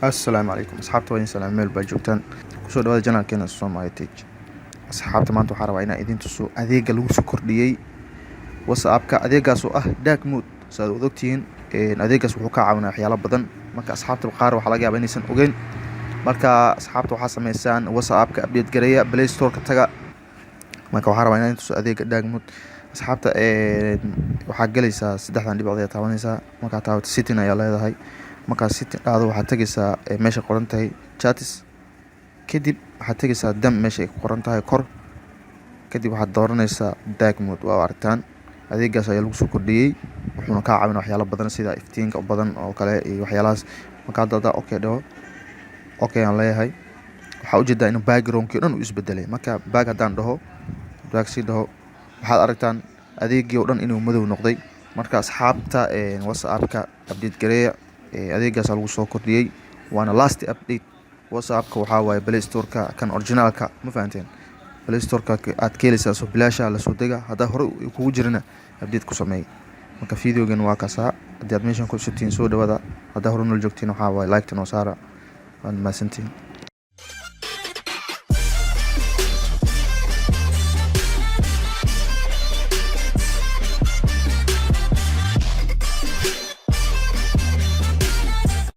Assalaamu calaykum asxaabta, waa idin salaam meel baa joogtaan. Kusoo dhawaada channelkeena Somali Tech. Asxaabta, maanta waxaa rabaa inaan idin tuso adeega lagu soo kordhiyey WhatsApp-ka, adeegaas oo ah dark mode. Saad wada ogtihiin, adeegaas wuxuu ka caawinaa waxyaalo badan. Marka asxaabta qaar waxaa laga yaabaa inaysan ogeyn. Marka asxaabta, waxaa sameysaan WhatsApp-ka update gareeya, Play Store-ka taga. Marka waxaa rabaa inaan idin tuso adeega dark mode. Asxaabta, waxaa galaysaa saddexdan dhibcood ayaa taabanaysaa. Markaa taabato, setting ayaa leedahay. Markaa setting dhahdo, waxaad tegaysaa meesha qoran tahay chats. Kadib waxaad tegaysaa theme meesha ay ku qoran tahay kor. Kadib waxaad dooranaysaa dark mode. Waa aragtaan, adeegaas ayaa lagu soo kordhiyey, wuxuuna kaa caawinaa waxyaalo badan, sida iftiinka badan oo kale iyo waxyaalahaas. Marka hadda hadaa okay dhaho, okay aan leeyahay, waxaa ujeedaa inuu backgroundkii o dhan uu isbedelay. Marka back haddaan dhaho, back sii dhaho, waxaad aragtaan adeegii oo dhan inuu madow noqday. Marka asxaabta, WhatsApp-ka update gareeya, adeegaasaa lagu soo kordhiyey, waana last update. WhatsApp-ka waxaa waaye Play Store-ka kan originalka, ma fahanteen? Play Store-ka aad ka heleysaa, soo bilaasha lasoo dega. Haddaa hore kugu jirana, update ku sameey. Marka videogan waa kaasaa. Haddii aad meeshan ku cusubtihiin, soo dhawaada. Haddaa hore nool joogtiin, waxaa waaye like-ta noo saara. Waad mahadsantihiin.